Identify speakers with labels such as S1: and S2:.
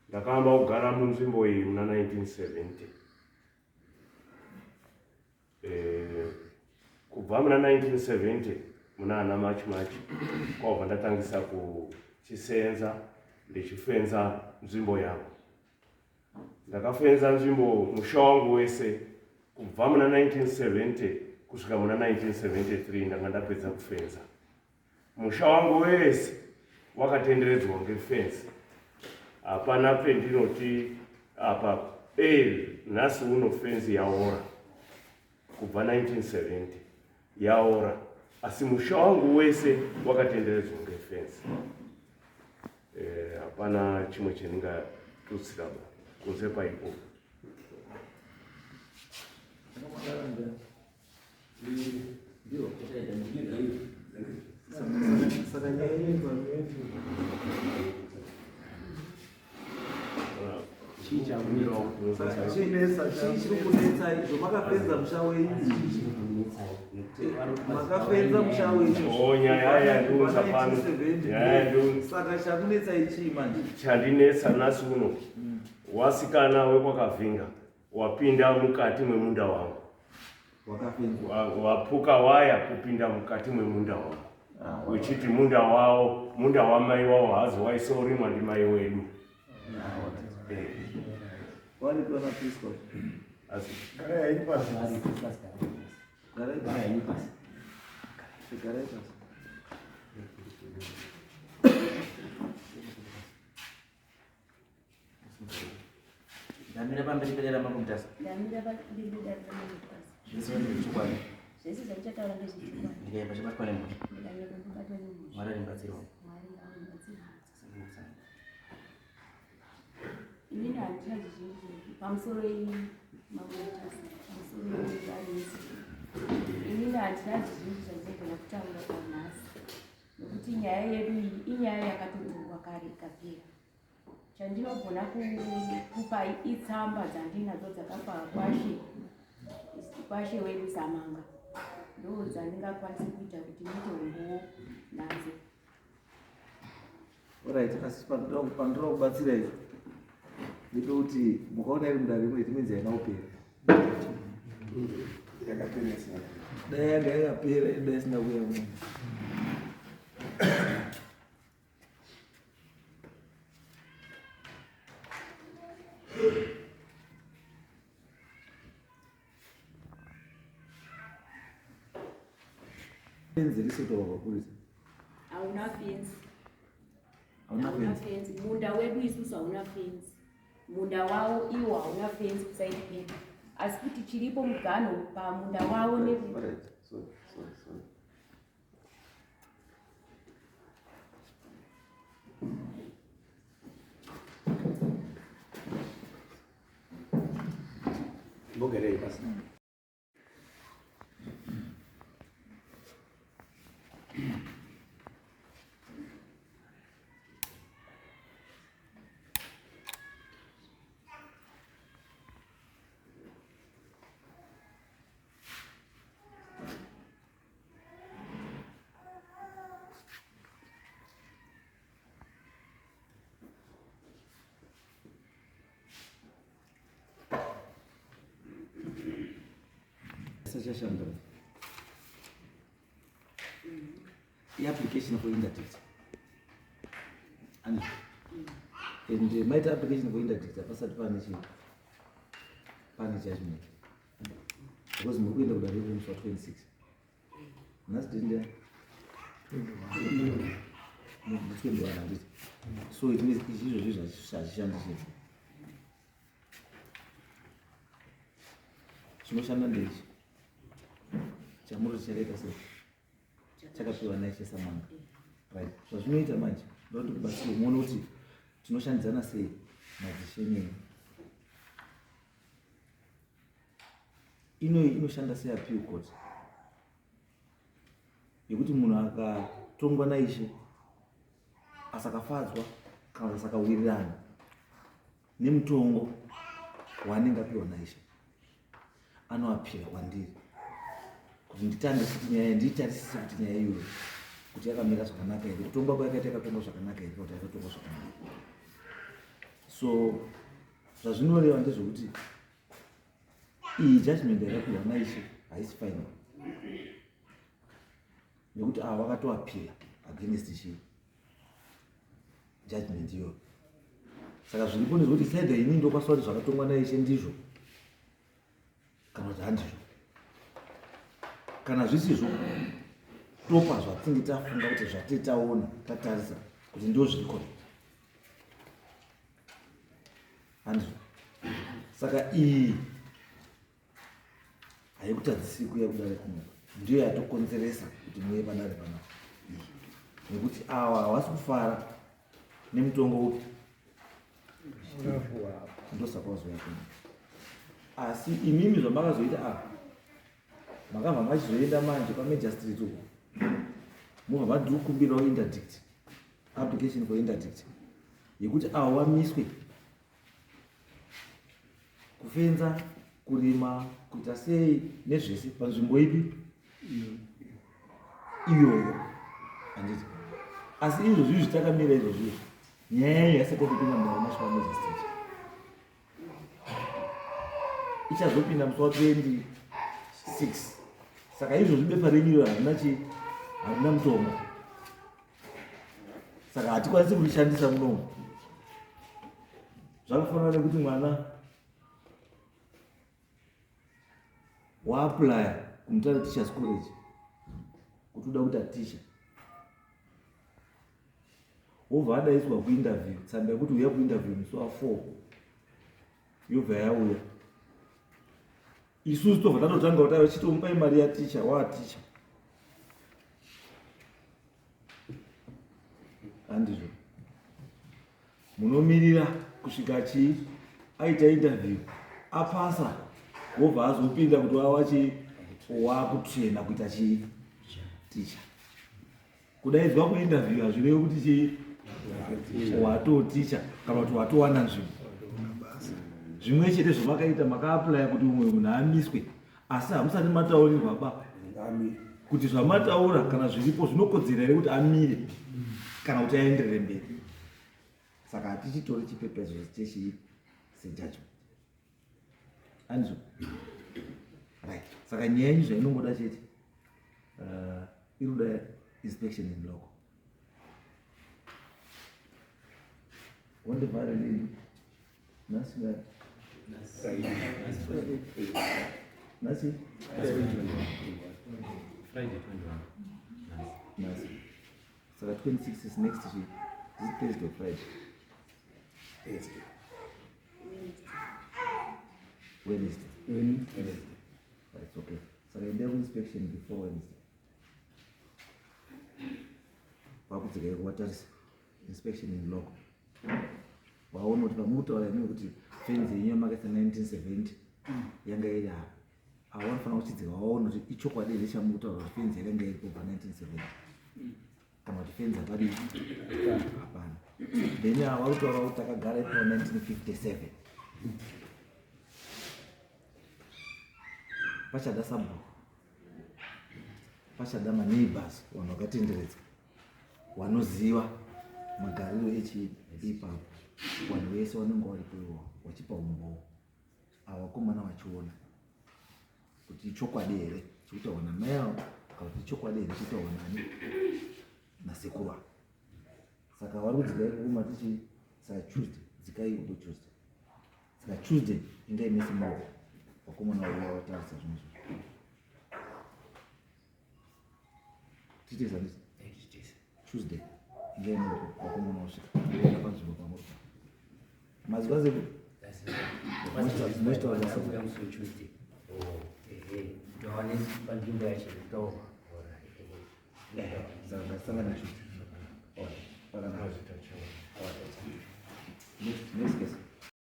S1: Ndakaamba kugara munzvimbo iyi muna 1970. Eh, kubva muna 1970 muna ana March March kwabva ndatangisa kuchisenza ndichifenza nzvimbo yangu. Ndakafenza nzvimbo musha wangu wese kubva muna 1970 kusvika muna 1973 ndanga ndapedza kufenza. Musha wangu wese wakatenderedzwa ngefenzi, hapana pendinoti apa e nhasi uno fenzi yaora kubva 1970 yaora, asi musha wangu wese wakatenderedzwa ngefenzi. Eh, hapana chimwe chendingatutsira kunze paikoko.
S2: Saka nyaya inoitwa chii kunetsa izvo makapedza musha wenyu makapedza musha wenyu
S1: oh, nyaya yandiunza pano
S2: saka chakunetsa ichii manje
S1: chandinetsa nhasi uno wasikana wekwakavhinga Wapinda mukati mwemunda wangu. Wapuka waya kupinda mukati mwemunda wangu. Ah, Uchiti munda wao, munda wamai wao hazi waisorimwa ndimai wedu. Ah, eh. Asi.
S2: Garai pasi. Garai pasi. Garai pasi.
S3: Ndamira pamberi pedera mambo Mutasa.
S4: Ndamira pamberi pedera mambo Mutasa.
S3: Zvese ndezvechokwadi.
S4: Zvese zvandichataura ndezvechokwadi.
S3: Ndikaimba chabatwa nemhosva.
S4: Ndikaimba chabatwa nemhosva.
S3: Mwari andibatsirawo.
S4: Mwari andibatsirawo. Inini handina zvizhinji pamusoro iyi mambo Mutasa. Pamusoro iyi varisi. Inini handina zvizhinji zvandinogona kutaura panhasi. Nekuti nyaya yedu iyi inyaya yakatotongwa kare ikapera. Chandinogona kukupai itsamba dzandinadzo dzakabva kwashe kwashe wedu Samanga, ndo dzandingakwanisi kuita kuti muite umbowo nadzo.
S2: Alright, asi pandinoda kubatsira izvo ndepekuti mukaona iri mudare rimwe it means haina kupera. Dai yanga yakapera dai isina kuuya muno. Fenzi risotorwa mapurisa.
S4: Hauna fenzi.
S2: Hauna fenzi.
S4: Fenzi. Munda wedu isusu hauna fenzi. Munda wavo iwo hauna fenzi kusaidi kwedu. Asi kuti chiripo mugano pamunda wavo ne
S2: Right. Sorry, sorry, sorry.
S3: Mbogerei pasi.
S2: Sachashanda. I-application for interdict. And, and uh, maita application for interdict hapasati pane chii pane judgment because muri kuenda kudare remusi wa 26 nhasi tiri 21 handiti so it means izvozvi hazvishandi chete chinoshanda ndeichi chamuri chakaita sei chakapiwa naishe samanga right zvazvinoita manje ndoda kuti kubatsire muone kuti tinoshandidzana sei madzishe neni inoyi inoshanda seappeal court yekuti munhu akatongwa naishe asakafadzwa kana asakawirirana nemutongo waanenge apiwa naishe anoapira kwandiri kuti nditange futi nyaya ndiitarisise kuti nyaya iyoyo kuti yakamira zvakanaka here kutongwa kwayakaita yakatongwa zvakanaka here kuti yakatongwa zvakanaka. So zvazvinoreva ndezvekuti iyi judgment yakapiwa naishe haisi final, nekuti ava vakatoappeala against chi judgment iyoyo. Saka zviripo ndezvekuti saida ini ndokwanisa kuti zvakatongwa naishe ndizvo kana kuti handizvo. Kana zvisizvo, topa zvatinge tafunga kuti zvatiri taona tatarisa kuti ndo zviri correct, handizvo? Saka iyi haikutadzisi kuuya kudare kuno, ndiyo yatokonzeresa kuti muye padare panapa iyi, nekuti awa havasi kufara nemutongo upi, ndosaka wazouya kuno. Asi imimi zvamakazoita apa, makabva machizoenda manje pamagistrate uko, mobva madi kukumbirawo interdict, application for interdict yekuti avo vamiswe kufenza, kurima, kuita sei nezvese panzvimbo ipi iyoyo, handiti? Asi izvozvi izvi takamira izvozvi izvi, nyaya yayo yasati yatopinda mudare masvika magistrate, ichazopinda musi wa26. Saka izvozvi bepa renyu iro harina chi harina mutongo, saka hatikwanisi kurishandisa munomu. Zvakafanana nekuti mwana waapply kuMutare Teachers College kuti uda kuita teacher, wobva adaiswa kuinterview, tsamba yekuti uya kuinterview musi wa4 yobva yauya. Isusu tobva tatotanga kuti aiwa, chitomupai mari yaticha, waaticha, handizvo? Munomirira kusvika chii, aita interview, apasa, wobva azopinda kuti wawachi wakutraina kuita chii, ticha. Kudaidzwa kuinterview hazvirevi kuti chii, watoticha kana kuti watowana nzvimbo. Zvimwe chete zvamakaita, makaapplya kuti umwe munhu amiswe, asi hamusati mataurirwa ba kuti zvamataura kana zviripo zvinokodzera here kuti amire kana kuti aenderere mberi. Saka hatichitori chipepezo chechii sejudgment, handizvo? Right. Saka nyaya yenyu zvainongoda chete, iri kuda inspection in loco. Wondivhare lini? Nhasi ngani? Nhasi
S3: Friday 21.
S2: Nhasi. Saka 26 is next week. Is it Thursday or Friday?
S1: Thursday.
S2: Wednesday.
S1: Wednesday.
S2: Right, okay. Saka endai kuinspection before Wednesday. Vakudzikai kuvatarisa inspection in loco, vaona kuti pamukutaura imi kuti fenzi yenyu yamakaisa 1970 yanga iri apa, ava vanofanira kuchidzika vaona kuti ichokwadi here chamukutaura kuti fenzi yakanga iri kubva 1970 kana kuti fenzi hapadii, hapana. Then ava vari kutaura kuti takagara ipo 1957, pachada sabhuku, pachada maneighbors, vanhu vakatenderedza vanoziva magariro echi ipapo. Vanhu vese vanenge varipo ivo vachipa umbowo, ava vakomana vachiona kuti ichokwadi here chikutaurwa namai avo kana kuti ichokwadi here chikutaurwa nani, nasekuru avo. Saka vari kudzikai kukuma tichi. Saka Tuesday, dzikai uko Tuesday. Saka Tuesday indai mese maoko, vakomana vauya vatarisa zvinhu izvozvo. Tiite zandisi Tuesday, indai maoko, vakomana vasvika voona panzvimbo pamuri. Mazwa sekuru? Mochitaura nasekuru.
S3: Musi weTuesday. Tawane panzvimbo yacho kutaurwa.
S2: Saka ngatisangane Tuesday.